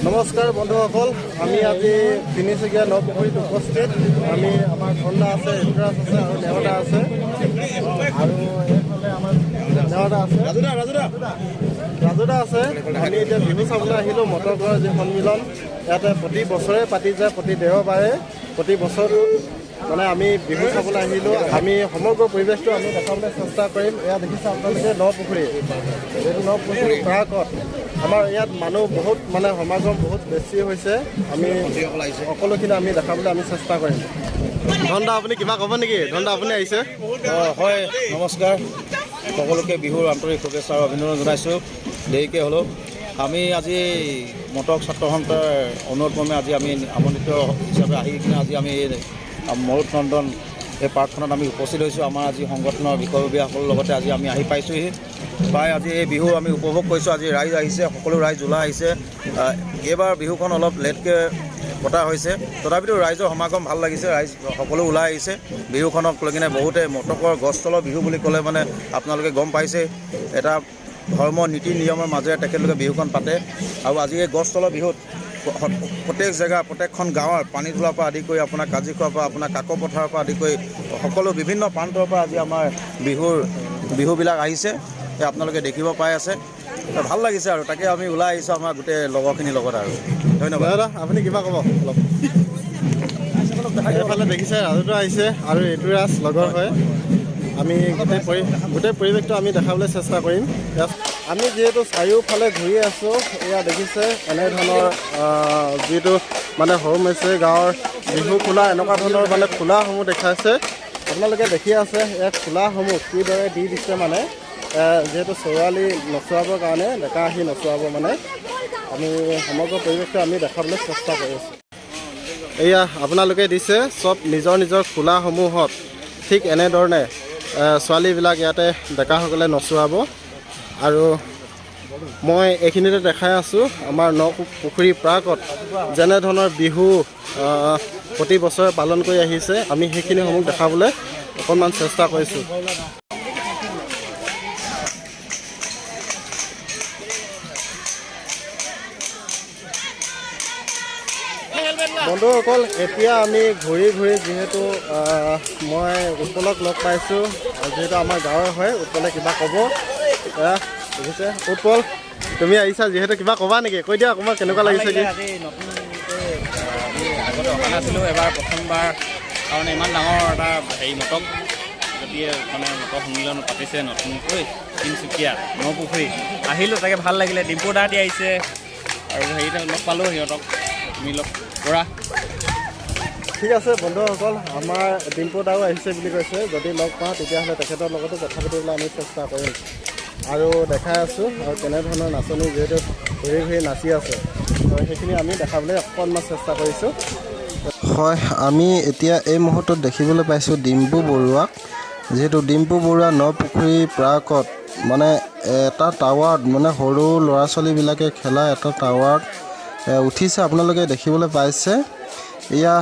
নমস্কাৰ বন্ধুসকল, আমি আজি তিনিচুকীয়া নপুখুৰীত উপস্থিত। আমি আমাৰ ধন্দা আছে, ঋতুৰাজ আছে আৰু নেওতা আছে আৰু এইফালে আমাৰ নেওতা আছে, ৰাজুদা আছে। আমি এতিয়া বিহু চাবলৈ আহিলোঁ। মটকৰ যি সন্মিলন ইয়াতে প্ৰতি বছৰে পাতি যায়, প্ৰতি দেওবাৰে প্ৰতি বছৰটো মানে আমি বিহু চাবলৈ আহিলোঁ। আমি সমগ্ৰ পৰিৱেশটো আমি দেখাবলৈ চেষ্টা কৰিম। এয়া দেখিছে আপোনালোকে নপুখুৰী, এইটো নপুখুৰী পাৰ্কত আমাৰ ইয়াত মানুহ বহুত মানে সমাগম বহুত বেছি হৈছে। আমি সকলোখিনি আমি দেখাবলৈ আমি চেষ্টা কৰিম। ধন্দা, আপুনি কিবা ক'ব নেকি? ধন্দা, আপুনি আহিছে। হয়, নমস্কাৰ সকলোকে, বিহুৰ আন্তৰিক শুভেচ্ছা আৰু অভিনন্দন জনাইছোঁ। দেৰিকৈ হ'লেও আমি আজি মটক ছাত্ৰ সন্থাৰ অনুৰোধক্ৰমে আজি আমি আমন্ত্ৰিত হিচাপে আহি কিনে আজি আমি এই মৰুত নন্দন এই পাৰ্কখনত আমি উপস্থিত হৈছোঁ। আমাৰ আজি সংগঠনৰ বিষয়ববীয়াসকলৰ লগতে আজি আমি আহি পাইছোঁহি। প্ৰায় আজি এই বিহু আমি উপভোগ কৰিছোঁ। আজি ৰাইজ আহিছে, সকলো ৰাইজ ওলাই আহিছে। এইবাৰ বিহুখন অলপ লেটকৈ পতা হৈছে, তথাপিতো ৰাইজৰ সমাগম ভাল লাগিছে। ৰাইজ সকলো ওলাই আহিছে বিহুখনক লৈ কিনে। বহুতে মটকৰ গছ তলৰ বিহু বুলি ক'লে মানে আপোনালোকে গম পাইছে, এটা ধৰ্ম নীতি নিয়মৰ মাজেৰে তেখেতলোকে বিহুখন পাতে। আৰু আজি এই গছ তলৰ বিহুত প্ৰত্যেক জেগা, প্ৰত্যেকখন গাঁৱৰ পানীতোলাৰ পৰা আদি কৰি আপোনাৰ কাজিখোৱাৰ পৰা, আপোনাৰ কাকপথাৰৰ পৰা আদি কৰি সকলো বিভিন্ন প্ৰান্তৰ পৰা আজি আমাৰ বিহুবিলাক আহিছে। এই আপোনালোকে দেখিব পাই আছে, ভাল লাগিছে আৰু তাকে আমি ওলাই আহিছোঁ আমাৰ গোটেই লগৰখিনিৰ লগত আৰু ধন্যবাদ। দাদা, আপুনি কিবা ক'ব অলপ? এইফালে দেখিছে ৰাজুটো আহিছে আৰু ঋতুৰাজ লগৰ হয়। আমি গোটেই পৰিৱেশটো আমি দেখাবলৈ চেষ্টা কৰিম। ইয়াত আমি যিহেতু চাৰিওফালে ঘূৰি আছোঁ, এয়া দেখিছে এনেধৰণৰ যিটো মানে সৰু মেচেৰী গাঁৱৰ বিহু খোলা, এনেকুৱা ধৰণৰ মানে খোলাসমূহ দেখাইছে। আপোনালোকে দেখি আছে এই খোলাসমূহ কিদৰে দি দিছে, মানে যিহেতু ছোৱালী নচুৱাবৰ কাৰণে, ডেকা আহি নচুৱাব। মানে আমি সমগ্ৰ পৰিৱেশটো আমি দেখাবলৈ চেষ্টা কৰি আছোঁ। এয়া আপোনালোকে দিছে চব নিজৰ নিজৰ খোলাসমূহত ঠিক এনেধৰণে ছোৱালীবিলাক ইয়াতে ডেকাসকলে নচুৱাব। আৰু মই এইখিনিতে দেখাই আছোঁ আমাৰ নপুখুৰী পাৰ্কত যেনেধৰণৰ বিহু প্ৰতি বছৰে পালন কৰি আহিছে, আমি সেইখিনিসমূহ দেখাবলৈ অকণমান চেষ্টা কৰিছোঁ। বন্ধুসকল, এতিয়া আমি ঘূৰি ঘূৰি যিহেতু মই উৎপলক লগ পাইছোঁ, যিহেতু আমাৰ গাঁৱৰ হয়, উৎপলে কিবা ক'ব। এয়া দেখিছে উৎপল, তুমি আহিছা যিহেতু কিবা ক'বা নেকি? কৈ দিয়া অকণমান, কেনেকুৱা লাগিছে কি? আজি নতুনকৈ আমি আগতে অহা নাছিলোঁ, এবাৰ প্ৰথমবাৰ কাৰণে ইমান ডাঙৰ এটা হেৰি মটক জাতিয়ে মানে মটক সন্মিলন পাতিছে নতুনকৈ তিনিচুকীয়া নপুখুৰী আহিলোঁ, তাকে ভাল লাগিলে। ডিম্পু দাহঁতি আহিছে আৰু হেৰিতে লগ পালোঁ সিহঁতক, তুমি লগ কৰা। ঠিক আছে বন্ধুসকল, আমাৰ ডিম্পু দাও আহিছে বুলি কৈছে। যদি লগ পাওঁ তেতিয়াহ'লে তেখেতৰ লগতো কথা পাতিবলৈ আমি চেষ্টা কৰিম। আৰু দেখাই আছোঁ আৰু কেনেধৰণৰ নাচনী যিহেতু ঘূৰি ঘূৰি নাচি আছে, তো সেইখিনি আমি দেখাবলৈ অকণমান চেষ্টা কৰিছোঁ। হয়, আমি এতিয়া এই মুহূৰ্তত দেখিবলৈ পাইছোঁ ডিম্পু বৰুৱাক। যিহেতু ডিম্পু বৰুৱা নপুখুৰী পাৰ্কত মানে এটা টাৱাৰত, মানে সৰু ল'ৰা ছোৱালীবিলাকে খেলা এটা টাৱাৰত উঠিছে, আপোনালোকে দেখিবলৈ পাইছে। এয়া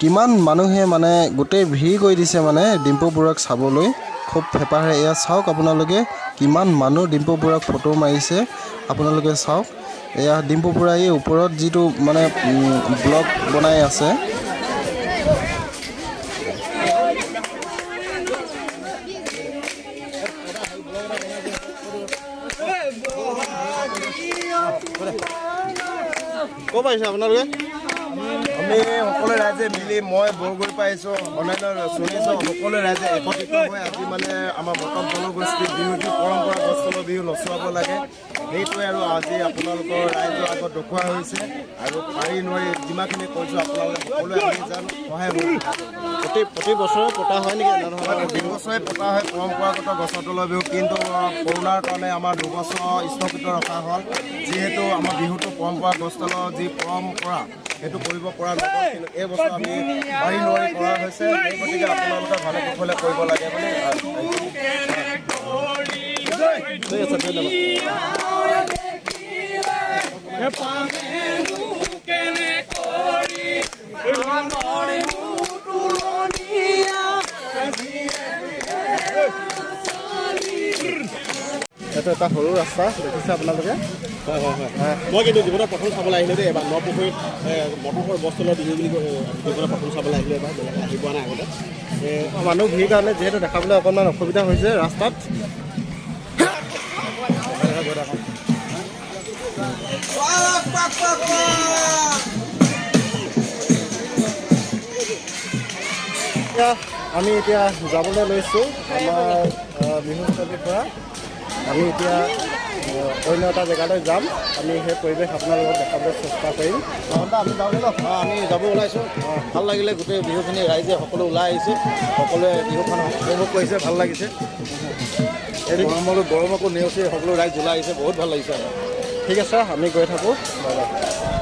কিমান মানুহে মানে গোটেই ভিৰ কৰি দিছে মানে ডিম্পু বৰুৱাক চাবলৈ খুব হেঁপাহেৰে। এয়া চাওক আপোনালোকে, কিমান মানুহ ডিম্পু বৰুৱাক ফটো মাৰিছে, আপোনালোকে চাওক। এয়া ডিম্পু বৰুৱা এই ওপৰত যিটো মানে ব্লক বনাই আছে। ক'ৰ পৰা আহিছে আপোনালোকে? আমি সকলো ৰাইজে মিলি, মই বৰগুৰি পাইছোঁ, অন্যান্য চুনিছোঁ, সকলো ৰাইজে একত্ৰিত হৈ আজি মানে আমাৰ মটক জনগোষ্ঠীৰ বিহুটো পৰম্পৰা গছ তলৰ বিহু নচুৱাব লাগে, সেইটোৱে আৰু আজি আপোনালোকৰ ৰাইজৰ আগত দেখুওৱা হৈছে। আৰু পাৰি নোৱাৰি যিমানখিনি কৈছোঁ আপোনালোকে সকলোৱে আহি যেন সহায় সহযোগিতা কৰিব। প্ৰতি বছৰে পতা হয় নেকি এনেধৰণৰ? প্ৰতি বছৰে পতা হয় পৰম্পৰাগত গছৰ তলৰ বিহু, কিন্তু কৰোণাৰ কাৰণে আমাৰ 2 বছৰ স্থগিত ৰখা হ'ল। যিহেতু আমাৰ বিহুটো পৰম্পৰা গছ তলৰ যি পৰম্পৰা সেইটো কৰিব পৰা নগ'ল, কিন্তু এই বছৰ আমি পাৰি নোৱাৰি কৰা হৈছে। সেই গতিকে আপোনালোকে ভালে কুশলে কৰিব লাগে বুলি। ঠিক আছে, ধন্যবাদ। এইটো এটা সৰু ৰাস্তা দেখিছে আপোনালোকে। হয় হয় হয়, মই কিন্তু জীৱনত প্ৰথম চাবলৈ আহিলোঁ দেই এবাৰ নপুখুৰীত মটকৰ গছ তলৰ বিহু বুলি কয়, জীৱনত প্ৰথম চাবলৈ আহিলোঁ এবাৰ, বেলেগ আহি পোৱা নাই আগতে। মানুহ ভিৰ কাৰণে যিহেতু দেখাবলৈ অকণমান অসুবিধা হৈছে ৰাস্তাত। এতিয়া আমি এতিয়া যাবলৈ লৈছোঁ আমাৰ বিহুস্থলীৰ পৰা। আমি এতিয়া অন্য এটা জেগালৈ যাম। আমি সেই পৰিৱেশ আপোনালোকক দেখাবলৈ চেষ্টা কৰিম। নহ'লে আমি যাওঁগে ন? আমি যাব ওলাইছোঁ। ভাল লাগিলে, গোটেই বিহুখিনি ৰাইজে সকলো ওলাই আহিছে, সকলোৱে বিহুখন উপভোগ কৰিছে, ভাল লাগিছে। এই গৰমকো নেওচি সকলো ৰাইজ ওলাই আহিছে, বহুত ভাল লাগিছে আমাৰ। ঠিক আছে, আমি গৈ থাকোঁ। Bye bye.